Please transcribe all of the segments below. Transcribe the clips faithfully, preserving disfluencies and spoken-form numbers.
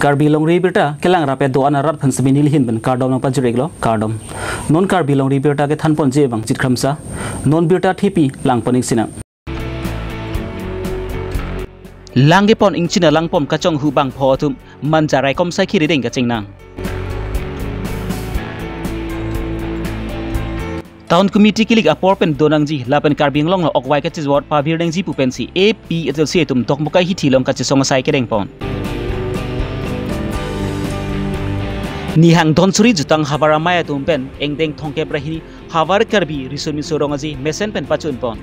Karbi Longri Abirta kelang rap-et do-an arat aphan semi nelihin pen kardom nangpajir-iklo, kardom. Non Karbi Longri Abirta kethanponji abang chit kramsa, non birta thepi langpon-ik sinang. Langkepon ingchin alang pon kachonghu bangpho atum Manja raikom sakhi arideng kachingnang. Town committee kilik apor pen donangji lapen Karbi Anglong along okvai kachijor pavir nangji pu pensi A P H L C atum Dokmoka hithi along kachesong asai kedengpon. Nihang Dhansiri jutang havar amei atum pen ingdeng thomkep ra hini Havar Karbi Riso Miso Rong Aje mesen pen pachunpon.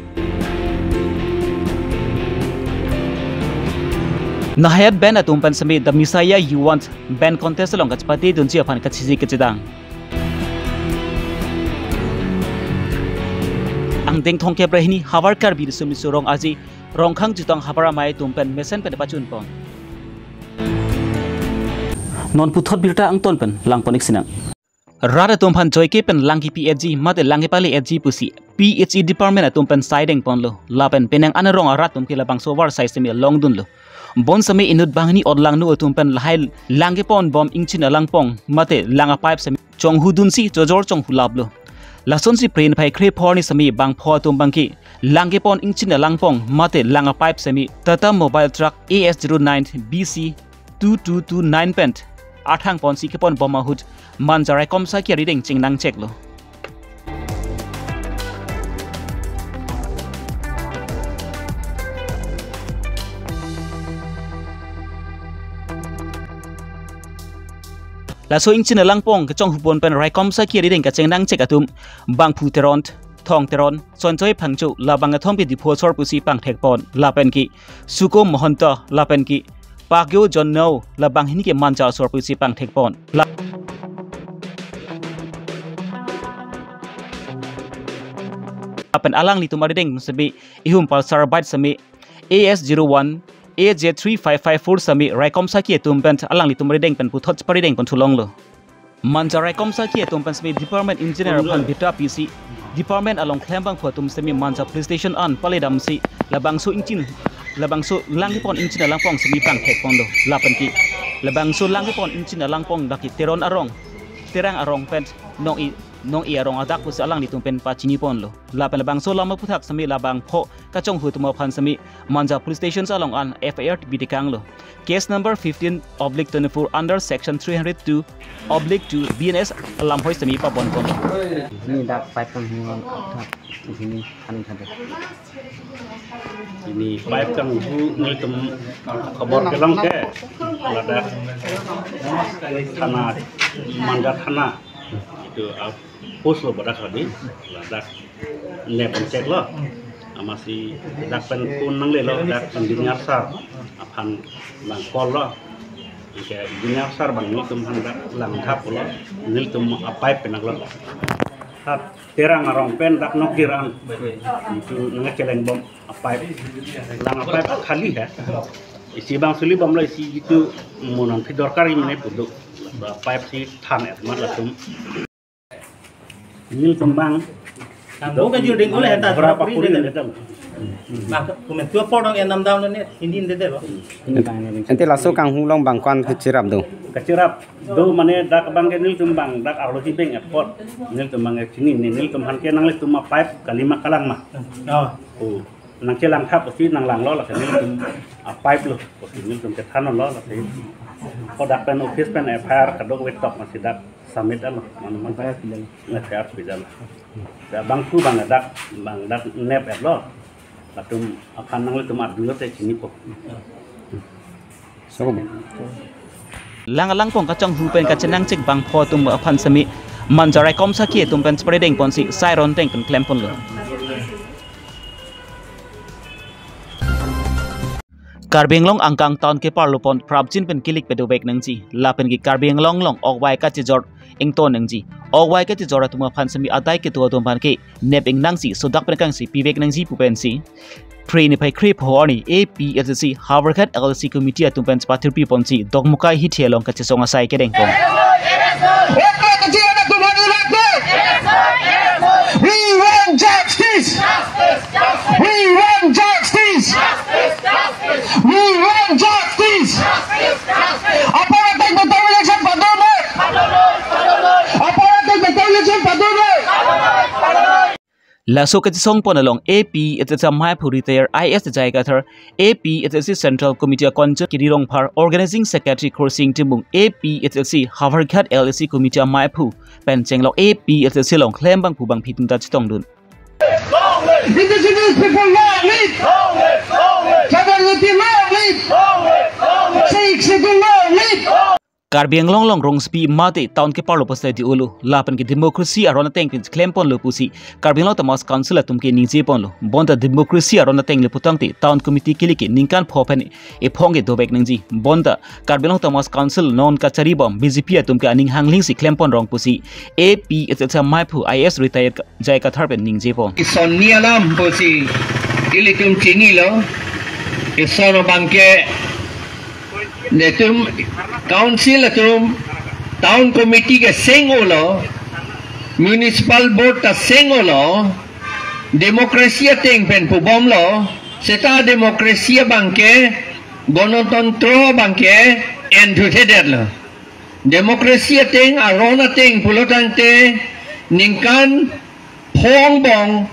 Nahayat band atum pen semi The Messiah You Want Band Contest along kachepate dunji aphan kachiji kachedang. Angdeng thomkep ra hini Havar Karbi Riso Miso Rong Aje Rongkhang jutang havar amei atum pen mesen pen pachunpon. Non puthot birta angton pen langpon-ik sinang. Rat atum aphan joike pen lang kipi-etji mate lang kepale-etji pusi P H E department atum pen sai dengponlo. Lapen penang an arong arat atum ke labangso avarsai semi longdunlo. Bonsemi inut banghini otlangno atum pen lahai lang keponbom ingchin alang pon mate lang a-pipe semi chonghudunsi chojor chonghulaplo. Lasonsi Phre niphai kre-pho arni semi bangpho atum abangke lang kepon ingchin alang pon mate lang a-pipe semi Tata Mobile Truck A S zero nine B C two two two nine pen athang ponsi keponbom ahut Manja raikom sakhi arideng chingnangcheklo. Laso ingchin alang pon kachonghupon pen raikom sakhi arideng kachingnangchek atum Bangphu Teron, Thong Teron, Sonjoy Phangcho, labang kethom ke Diphu asor pusi pangthekpon, lapen ke Suko Mahanta, lapen ke Pagyo John No, labang hini ke Manja asor pusi pangthekpon. La-, lapen alanglitum arideng semi ihum Pulsar bike semi A S zero one A J three five five four semi raikom sakhi atum pen alanglitum arideng pen puthot paridengpon thulonglo. Manja raikom sakhi atum pen semi department engineer aphan birta pisi department along klembangphu atum semi Manja police station an paledamsi labangso ingchin, labangso lang kepon ingchin alang pon semi pangthekponlo, lapen ke labangso lang kepon ingchin alang pon dak ke Teron arong, Terang arong pen Nong-i, Nong-i arong adak pusi alanglitum pen pachiniponlo. Lapen labangso alam aphuthak semi labangpho kachonghu atum aphan semi Manja police station along an F I R bitekanglo. Case number fifteen oblique twenty-four under section three hundred two oblique two B N S alam hoi semi pabonpon. Ini dak pipe kanghu athak, ini kan ada. Ini pipe kanghu nelitum khobor kelong ke ladak thana, Manja thana itu, ah, post lo badak hadi, ladak nep pen cheklo. Amatsi dak pen phone nanglelo, dak engineer sir aphan nang call lo. Anke engineer sir abang nelitum aphan dak langthaplo, nelitum a-pipe penanglo. Dak Terang arong pen dak Nokir an itu nangchelengbom a-pipe. Lang a-pipe khali hai. Isi bang suli bomlo, isi itu monan phi dorkar mane pu do. A-pipe si than-et amat latum. Nelitum abang. Tanggo ka jur dengkul ya, ta berapa kuri dengkul. Mak, kumen tua por dong enam tahun ini, ini ini deh, Bang. Ante laso kanghu along bang ko-an kachirap do? Kachirap do mane dak abang ke nelitum abang dak arlo hibeng apot. Nelitum abang ke chini ne, nelitum aphan ke nanglitum a-pipe kali ma kalang ma. Oh. Oh. Nangchelangthap pusi nanglanglo, lasi nelitum a-pipe lo, pusi nelitum chethanlo, lasi kodak pen office pen F I R kadokave tok, amatsi dak submit lo, mane mane F I R pidal. F I R pidal. Ya bangphu abang dak, abang dak nep-etlo. Latum aphan nanglitum adu te chinipo. So. Lang alang pon kachonghu pen kachinangchek bangpho atum aphan semi Manja raikom sakhi atum pen cheparidengponsi sai ronteng pen klemponlo. Karbi Anglong angkang town keparlopon prapjin pen kilik padovek nangji, lapen ke Karbi Anglong along okvai kachijor ington nangji. Okvai kachijor atum aphan semi adai kedo atum aphan ke nep ingnangsi sodak pen kangsi pivek nangji pu pensi Phre niphai kre-pho arni A P H L C Howraghat L C committee atum pen chepathirpiponsi Dokmoka hithi along kachesong asai kedengpon. We want justice. We want justice. We want justice. Aparat Laso kachesong pon along A P H L C amaiphu retired I A S J I Kathar, A P H L C Central Committee a-convener Kiri Rongphar, Organizing Secretary Khorsing Timung, A P H L C Howraghat L A C Committee amaiphu pen chenglok A P H L C along klem bangphu bangphi atum ta chetongdun. Indigenous people long live! Long live! Long live! Tribal unity long live! Long live! Long live! Sixth Schedule long live! Karbi Anglong along rongsopi mate town keparlo pusi dei-olo, lapen ke democracy aron ateng pen klem ponlo pusi Karbi Anglong Autonomous Council atum ke ningje ponlo. Bonta democracy aron ateng le putangte town committee kili ke ningkan pho pen ephong ke dovek nangji. Bonta Karbi Anglong Autonomous Council non kachari bom B J P atum ke aning hanglingsi klem pon rong pusi A P H L C amaiphu I A S retired J I Kathar pen ningje pon. Ison ni alam pusi ilitum chinilo. Ison abang ke netum council atum, town committee ke seng-olo, municipal board ta seng-olo, democracy ateng pen pubomlo, seta democracy abang ke, gonotontro abang ke enthuthedetlo. Democracy ateng, aron ateng pulotangte, ningkan pho angbong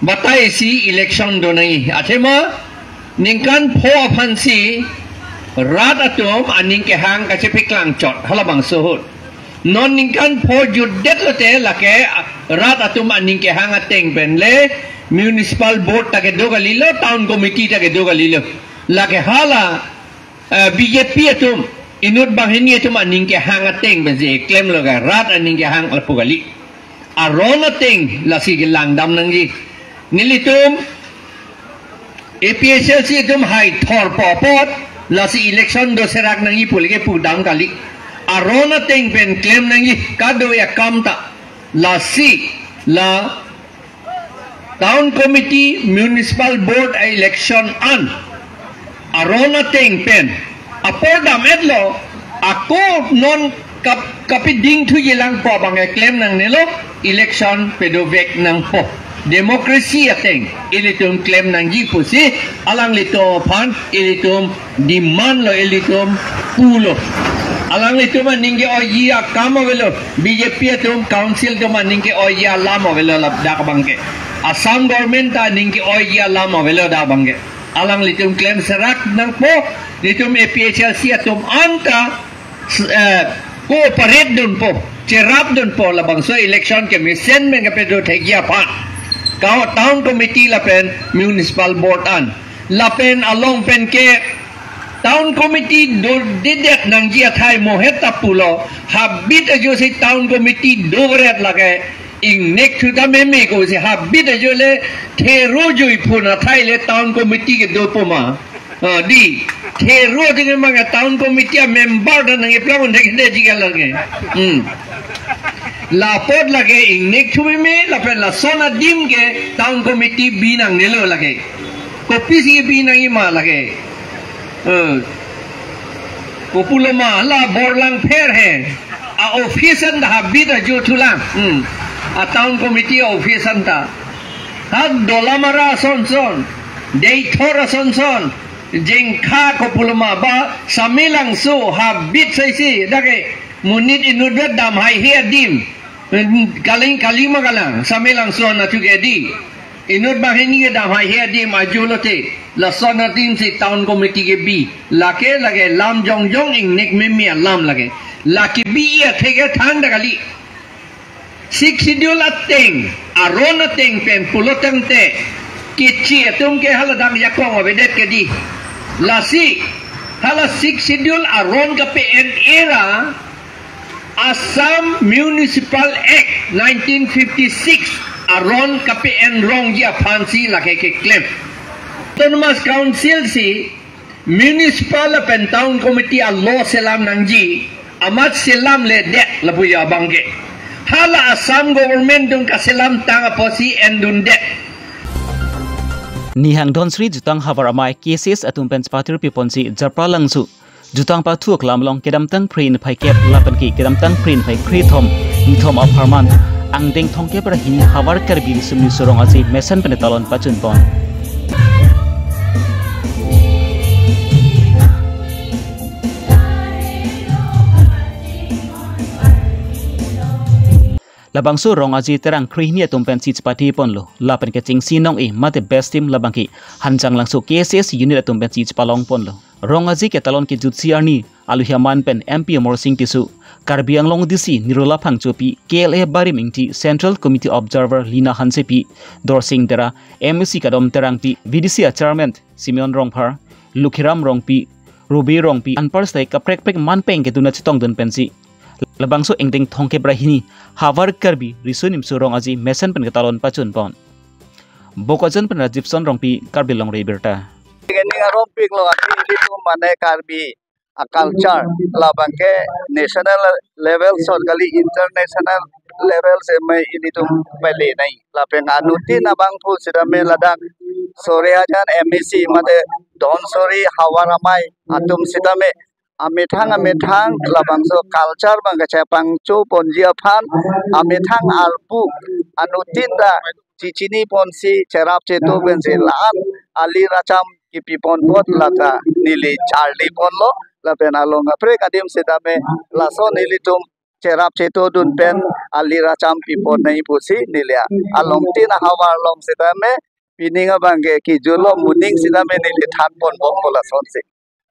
batai si election do nangji. Athema ningkan pho aphansi rat atum aning kehang kachepeklang chot halabangso ahut. Non ningkan pho jutdet lote lake rat atum aning kehang ateng pen le municipal board ta kedo kalilo, town committee ta kedo kalilo. Lake hala eh, B J P atum, inut banghini atum aning kehang ateng pensi klemlo ke, rat aning kehang lapu kali. Aron ateng lasi kelang dam nangji. Nelitum A P H L C atum hai thor po apot lasi election do serak nangji pu le ke pudam kali. Aron ateng pen klem nangji, kado akam ta. Lasi la Town Committee, Municipal Board a-election an aron ateng pen apor dam-etlo, ako non kap-, kapiding thuji lang po abang ke klem nangnelo, election pedovek nangpo. Democracy ateng ilitum klem nangji pusi alanglitum aphan ilitum demand lo, ilitum pulo. Alanglitum aning ke-oiji akam avelo, B J P atum council atum aning ke-oiji alam avelo ladak abang ke. Assam government ta aning ke-oiji alam avelo dak abang ke. Alanglitum klem serak nangpo, nelitum A P H L C atum anta, eh, cooperate dunpo, cherap dunpo labangso election kemesen pen kepedo thekji aphan. Kau town committee lapen municipal board an. Lapen along pen ke town committee dodedet nangji athai mohet ta pulo. Habit ajo si town committee doret lake ingnek thu ta meme ko si habit ajo le thero jui phun athai le town committee kedopo ma. Ah, dei, thero ding mang town committee a-member ta nangkeplang un thek de ji galang ke. Hmm. Lapot lake ingnek thu meme, lapen lason adim ke town committee bi nangnelo lake. Kopisi bi nangji ma lake. Eh. Kopulo ma la Borlangpher he. A-office anta habit ajo thulang. Hmm. A-town committee office anta. Ha Dolamara asonson, Deithor asonson, Jengkha kopulo ma ba, Samelangso habit saisi, dak ke monit inut vet dam haihe adim. Kaling kalima kalang, Samelangso anatthu ke dei. Inut banghini ke dam haihe adim ajo lote, lason adim si town committee kebi. Lake, lake lam jongjong ingnek meme alam lake. Lake bi athe ke thangta kali. Sixth Schedule ateng, aron ateng pen pulotangte, kechi atum ke hala dam jakong avedet ke dei. Lasi, hala Sixth Schedule aron kape-en era, Assam Municipal Act nineteen fifty-six aron kape-en rongji aphansi lake keklem. Autonomous Council si municipal lapen town committee a-law selam nangji, amat selamledet lapu abang ke. Hala Assam government atum kaselam tang apotsi endundet. Nihang Dhonsiri Jutang havar amei K C S atum pen chepatiri piponsi Japralangso Jutang pathu aklam along kedamtang Phre niphai kep lapen ke kedamtang Phre niphai kre thom, nithom apharman angdeng thomkep ra hini havar Karbi Riso Nimso Rong Aje mesen pen talon pachun pon. Labangso Rong Aje Terang krehini atum pensi chepathe ponlo. Lapen kechengsi nong-e mate best team labangke Hanjanglangso K S S unit atum pensi chepalong ponlo. Rong Aje ketalon kejutsi arni aluhi aman pen M P Amarsing Tisso, Karbi Anglong D C Nirola Phangchopi, K L A Barim Ingti, Central Committee Observer Lina Hansepi, Dorsing Dera, M A C Kadom Terangpi, V D C a Chairman Simeon Rongphar, Lukhiram Rongpi, Ruby Rongpi, anparta kaprek prek manpeng keduna chetongdun pensi labangso ingdeng thomkep ra hini Havar Karbi Riso Nimso Rong Aje mesen pen ketalon pachun pon. Bokajan pen Rajibson Rongpi, Karbi Longri Abirta. Ning arompiklo, ilitum mane Karbi a culture labangke national level sot kali, international level si me ilitum pele nai. Lapen anuttin abangphu sitame ladak Sorihajan M A C mate Dhansiri Havar Amei atum sitame amethang amethang labangso culture abang kachepangcho ponji aphan amethang arpu anuttin ta chichini ponsi cherap cheto pensi la-an ali racham kipi pon apot lata neli charli ponlo. Lapen along kaprek adim sitame lason nelitum cherap chetodun pen ali racham pi pon nai pusi neli along tin ahavar along sitame pining abangke kejutlo, moning sitame neli than pon bom po lasonsi.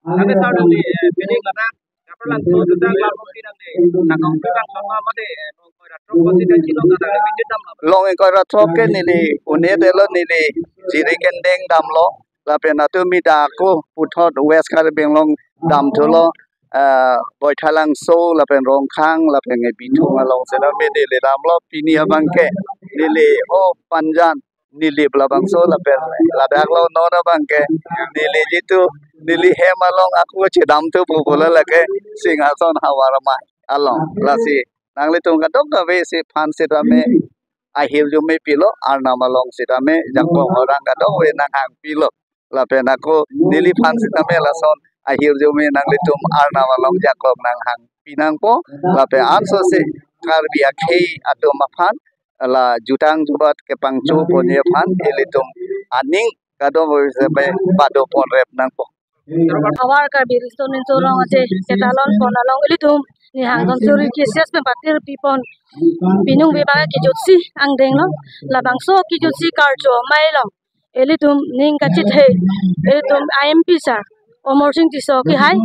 Ane sar nang ni, eh, pining anak, kapal lang so tentang lalu pining ni, nakong pining sama mate, eh, Rongkoi Rathrok konstituensi along kana, eh, visit damlo. Rongkoi Rathrok ke neli, une delo neli, Jirikindeng damlo, lapen atum ida ako, puthot West Karbi Anglong damthulo, eh, Baithalangso, lapen Rongkhang, lapen nge Bithung along sitame neli damlo, pini abangke, neli, oh, Panjan, neli labangso lapen ladak lo non abangke neli jitu neli hem along ako chedamthu pupo la lake Singhason Havar Amei along. Lasi nanglitum kadokave si aphan sitame ahirjume pilo, Arnam along sitame jakong orang kadokave nanghang pilo. Lapen ako neliphan sitame lason ahirjume nanglitum Arnam along jakong nanghang pinangpo. Lapen ansose Karbi akhei atum aphan la jutang jubat kepangcho ponji aphan ilitum aning kadokave si pado ponrep nangpo. Havar Karbi Riso Nimso Rong Aje ketalon pon along ilitum Nihang Dhansiri K S S pen patir pi pon pining abangke kejutsi angdeng lo, labangso kejutsi karcho amei lo. Ilitum ning kachethe, ilitum I M P sir Amarsing Tisso kehai,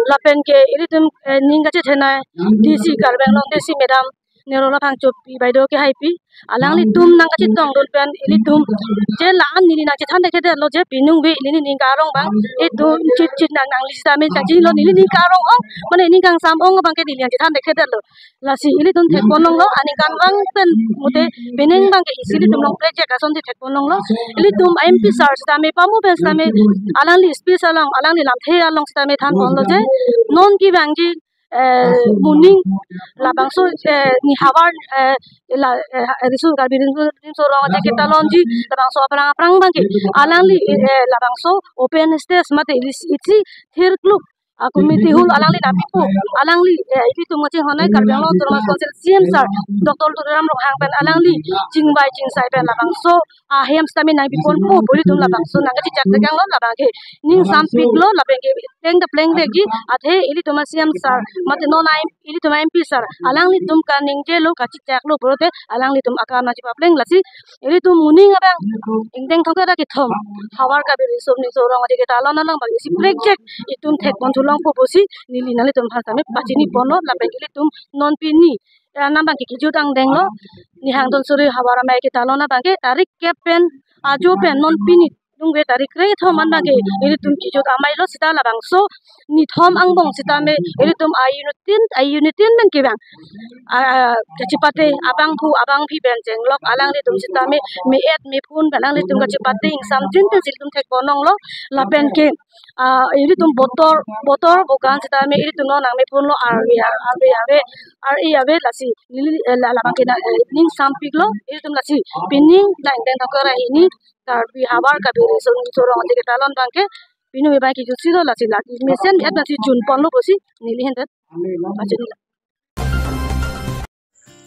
lapen ke ilitum, eh, ning kachethe nai D C Karbi Anglong D C madam Nirola Phangchopi baideo kehai pi, alanglitum nang kachetongdun pen ilitum je la-an neli nang chethan thekthedetlo je pining ave neli ning karong abang, itum chit chit nang nangli sitame changchilo, neli ning karong ong, mane ning kangsam ong abangke neli nang chethan thekthedetlo. Lasi ilitum thekpon longlo, aningkanvang pen mute pining abangke isi ilitum long project asonsi thekpon longlo. Ilitum I M P sir sitame pamu pen sitame alangli speech along, alangli lamthe along sitame than ponlo je non kevangji, eh, moning labangso, eh, ne havar, eh, la, eh, Riso Karbi Riso Nimso Rong Aje ketalonji labangso aphrang aphrang abangke alangli, eh, labangso open stage mate ili isi thirkluk a committee hall alangli nangpipo, alangli, eh, ilitum kachinghon nai Karbi Anglong Autonomous Council C M sir Doctor Tuliram Ronghang pen alangli chingvai chingsai pen labangso ahem sitame nangpi ponpo pu ilitum labangso nang kachechak tekanglo, labangke ning sampiklo, labangke pleng ta plengvekji, athe ilitum a C M sir mate non I M, ilitum I M P sir alanglitum kaningjelo, kachechaklo pulote alanglitum akam nangchepapleng. Lasi ilitum moning abang ingdeng thomkep ra kethom Havar Karbi Riso Nimso Rong Aje ketalon along abang isi project itum thekpon thu longpo pusi neli nanglitum aphan sitame pachini ponlo, lapen ilitum non pini, eh, Arnam abangke kejut angdeng lo, Nihang Dhansiri Havar Amei ketalon abangke tarik kep pen ajo pen non pini ningve tarik krethom an abangke ilitum kejut amei lo sita labangso nithom angbong sitame ilitum a-unit tin, a-unit tin pen kevang, ah, kachepate abangphu abangphi pen chenglok alanglitum sitame me-et mephun pen alanglitum kachepate ingsamjin pensi ilitum thekpon longlo, lapen ke, ah, ilitum botor, botor bokan sitame ilitum non nangmephunlo, ar-e, ar-e ave, ar-e ave, lasi neli, eh, la, labangke nang, eh, ning sampiklo ilitum, lasi pining nang ingdeng thomkep ra hini Karbi Havar Karbi Riso Nimso Rong Aje ketalon abangke pining abangke kejutsi lo, lasi lake mesen et nasi jun ponlo pusi neli hendet pachini lo.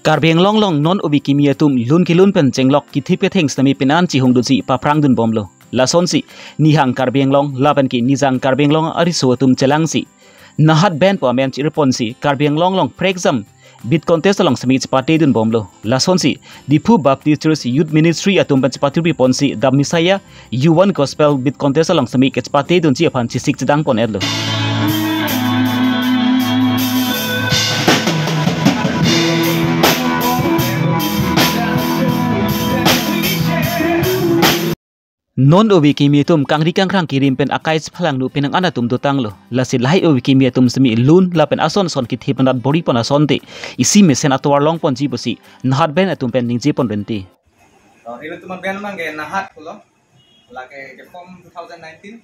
Karbi Anglong along non ove kimi atum lun kelun pen chenglok kethip ketheng sitame penan chihungdunsi paphrangdun bomlo. Lasonsi Nihang Karbi Anglong lapen ke Nijang Karbi Anglong ariso atum chelangsi nahat ben pu amen chirponsi Karbi Anglong along prekjam Beat Contest along semi chepate dun bomlo. Lasonsi Diphu Baptist Church Youth Ministry atum pen chepate ri ponsi The Messiah Yuvan Gospel Beat Contest along semi kechepate dunji aphan chesik chedang pon etlo. Non ove kimi atum kangri kangrang kirim pen akai chephalang nu penang an atum dotanglo. Lasi lahai ove kimi atum semi lun lapen ason son kithi penat bor-i pon asonte isi mesen atovar long ponji pusi nahat band atum pen ningje pon renti. To, ilitum a-band abang ke Nahat pulo. Lake ke-form two thousand nineteen.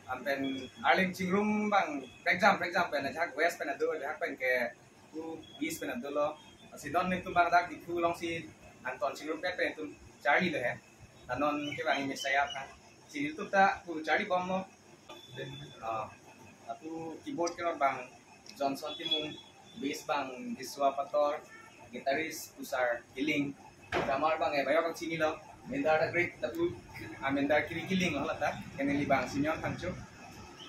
Anpen arleng chingrum abang prekjam prekjam pen ajahak West pen ado, ajahak pen ke Ku bis pen dolo. Lasi non nelitum abang dak Diphu alongsi nangton chingrumpet pen nelitum charli lo he. Lanon ke abang imi saya aphan. Si nelitum ta ku charli bomlo. Ah, aku keyboard ke abang Johnson Timung, bass abang Biswa Pator, guitarist Kusar Kiling, drummer abang eh, Bayo abang chinilo, Mendar the Great, tapi, ah, Mendar Kiri Kiling lah ta, kenali abang Simeon Thangcho.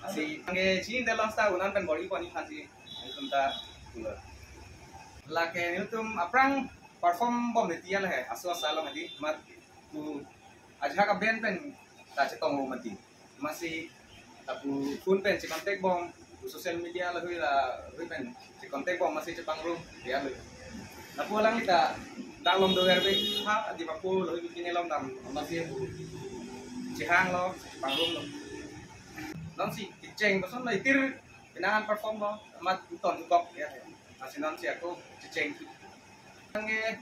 Lasi, abang ke chini dalam setahun kan bor-i pon aphansi, nelitum ta, lake nelitum aphrang perform bom de tiang he, aso asa along hadi, mat, ku, ajahak a-band pen, ta chetong ro mati. Amatsi, ta ku phone pen che-contact bom, ku social media lahui lahui pen che-contact bom, amatsi chepangrum, ya lo. Lapu alangli ta, dak lom dover be, ha, di papu lahui bikin lom dam, amatsi ku chehanglo, chepangrum lo. Nonsi, kecheng, koson lo itir, penang an perform lo, amat ton kok, ya. Lasi nonsi aku, kecheng. Ange,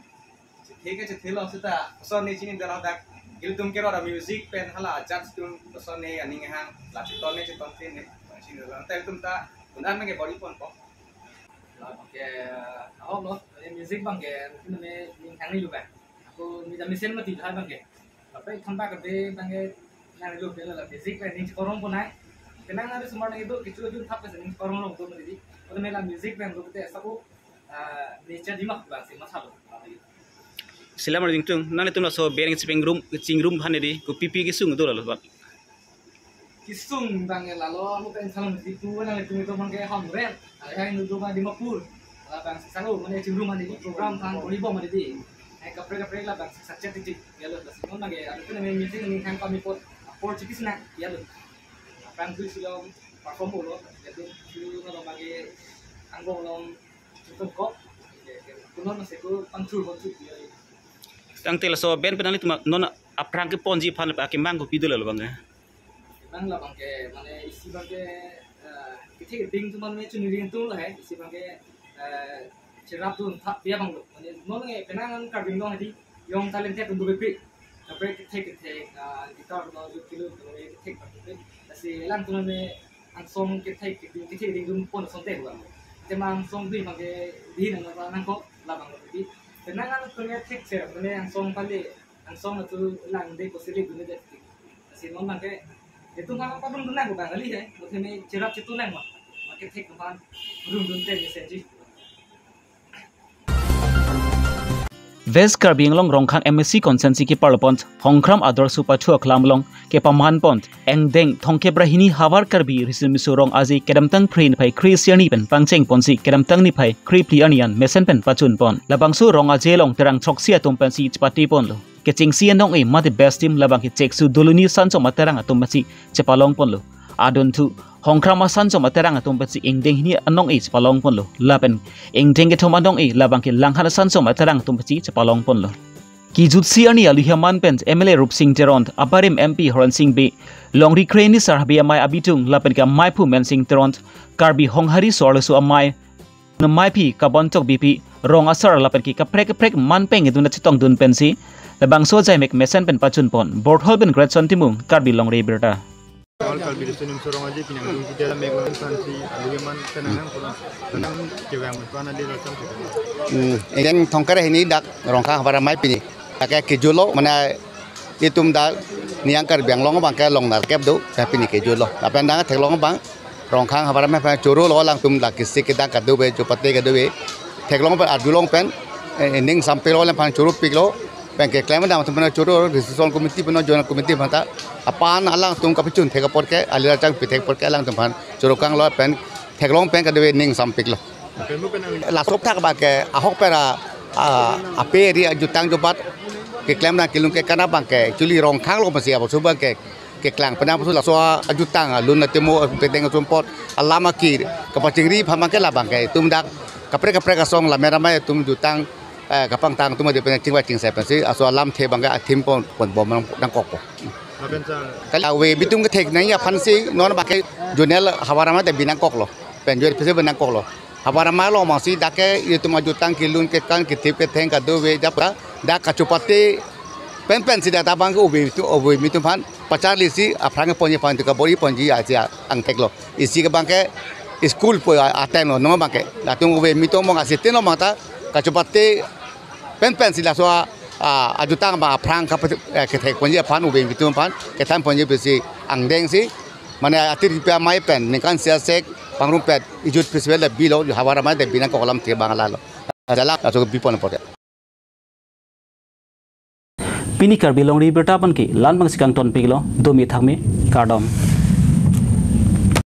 chethe ke chethe lo seta, koson ne chini dalam dak. Ilitum ke rot a-music pen hala judge atum koson ne aning hang, la cheton ne cheton tin ne, chini dalam. Te ilitum ta, un-an abang ke bor-i ponpo. La abang ke, ahok lo, eh, music abang ke, mungkin ne ning hang ni lu abang. Aku mejam mesen mati dah abang ke. Tapi tamba ke de abang ke, nang lu ke la music pen ning chekorong pon nai. Kenang ada semua nang itu, kecuali jun thap ke ning chekorong lo tu mati di. Atau mela music pen lu ke te, sabu ah, ni cha dimak bang si masalo. Silam ring tung, nanglitum laso band chingrum, chingrum aphan di, kopi pi kesung do lalo bang. Kesung abang lalo, anu pen salam di tu, nanglitum itu abang ke Hamren. Ada yang itu abang Dimapur. Labang si salo, mane chingrum mane di program aphan, bor-i bom mane di. Hai kaprek kaprek labang si sachet titik. Ya lo, bas non abang ke, anu pen main music ni kan kami pot, apor chipis na, ya lo. Abang tu si lo, perform lo, ya tu, si lo abang ke, angbong lo, Tangte laso band pen nanglitum non aphrang keponji aphan akemang kopi do lalo bang eh? Bang labang ke, mane isi abang ke, eh, kethe keding atum mane chunri atum lo he, isi abang ke, eh, cherap dun thap dia abang lo. Mane non ke penang an Karbi Anglong hadi, young talented atum do bebe. Kaprek kethe kethe, ah, guitar lo, ukulele lo, kethe kethe. Lasi alangtum mane angsong kethe kethe, kethe kethe atum pon asonte abang. Tema angsong dui abang ke di nang nang nang ko labang lo di. Penang an atum ya thek se, mane angsong pale, angsong atu lang de ko sili dun de. Lasi non abang ke, itum abang padung dun nang ko abang kali he, mane cherap chetu nang ma. Abang ke thek abang, rung dun te ni senji. West Karbi Anglong Rongkhang M A C constituency keparlo pon Hongkram Adorsho Pathu Aklam along kepaman pon engdeng thomkep ra hini Havar Karbi Riso Nimso Rong Aje kedamtang Phre niphai kre-isi arni pen pangcheng ponsi kedamtang niphai kre-phli arni an mesen pen pachun pon. Labangso Rong Aje along terang throksi atum pensi chepate ponlo. Kechengsi anong-e mate best team labang ke Cheksu Doloni Sanchom Aterang atum pensi chepalong ponlo. Adunthu Hongkram Sanchom Aterang atum pensi engdeng hini anong-e chepalong ponlo. Lapen engdeng kethom anong-e labang ke Langhan Sanchom Aterang atum pensi chepalong ponlo. Kejutsi arni aluhi aman pen M L A Rupsing Teron, abarim M P Horen Sing Bey, longri kre-hini sar habe amei abitung lapen ke ameiphu Mensing Teron, Karbi Honghari so-arloso amei, ameiphi Kabonchok Beypi, rong asar lapen ke kaprek kaprek man peng idun chetong dun pensi labangso ajaimek mesen pen pachun pon. Borthol pen Greatson Timung, Karbi Longri Abirta. All Karbi Riso Nimso Rong Aje pinang dun kita la megon sansi aluhi aman kenang nang kono kenang kevang pon ana de racham. Hmm, engdeng thomkep ra hini dak Rongkhang Havar Amei pini. Ake kejutlo mane itum dak niang Karbi Anglong abang ke long nerkep do, ya pini kejutlo. Lapen dang theklong abang Rongkhang Havar Amei aphan choro lo alangtum dak kisi kedang kadokave chepate kadokave. Theklong pen arjulong pen, eh, ning sampiklo lapen aphan choro piklo. Pen keklem dam atum pen choro, decision committee pen, zonal committee aphan ta. Aphan alangtum kapachun thek apot ke, ali racham pi thek apot ke alangtum aphan choro kanglo pen theklong pen kadokave ning sampiklo. Laso aphuthak abangke ahok pen a, a, ape ri ajutang jubat keklem nang kelun kekan abangke actually Rongkhang along pensi apotsi abangke keklang pen apotsi laso ajutang alun atimo pedeng achumpot alam akir kapachingri aphan abangke labangke itum dak kaprek kaprek asong lamera mai itum jutang, eh, kapangtang atum adi pen chingvai chingsai pensi laso alamthe abangke athim pon ponbom nang nangkokpo. Kali ave bitum kethek nangji aphansi non abangke zonal havar amei ta bi nangkoklo. Pen zonal office bi nangkoklo. Havar amei along masi dak ke itum ajutang kelun kekan kethip ketheng kadokave dak dak kachupate penpen si dak abangke ove bitum ove bitum aphan pacharlisi aphrang ponji aphan tu kabor-i ponji aja angtheklo. Isi ke abangke school po a, atem lo non abangke. Latum ove bitum mong asitin lo mata kachupate penpen si laso a, a, ajutang abang aphrang kap, eh, kethek ponji aphan ove bitum aphan kethan ponji pensi angdengsi mane atir pia mai pen ningkan sia sek pangrumpet ijut festival le bilo havar amei ta bi nangkok alamthe abang lalo. Ajala aso bi pon porke. Pini Karbi Longri Abirta abangke la-an abangsi kangtonpiklo, domi thakmi, kardom.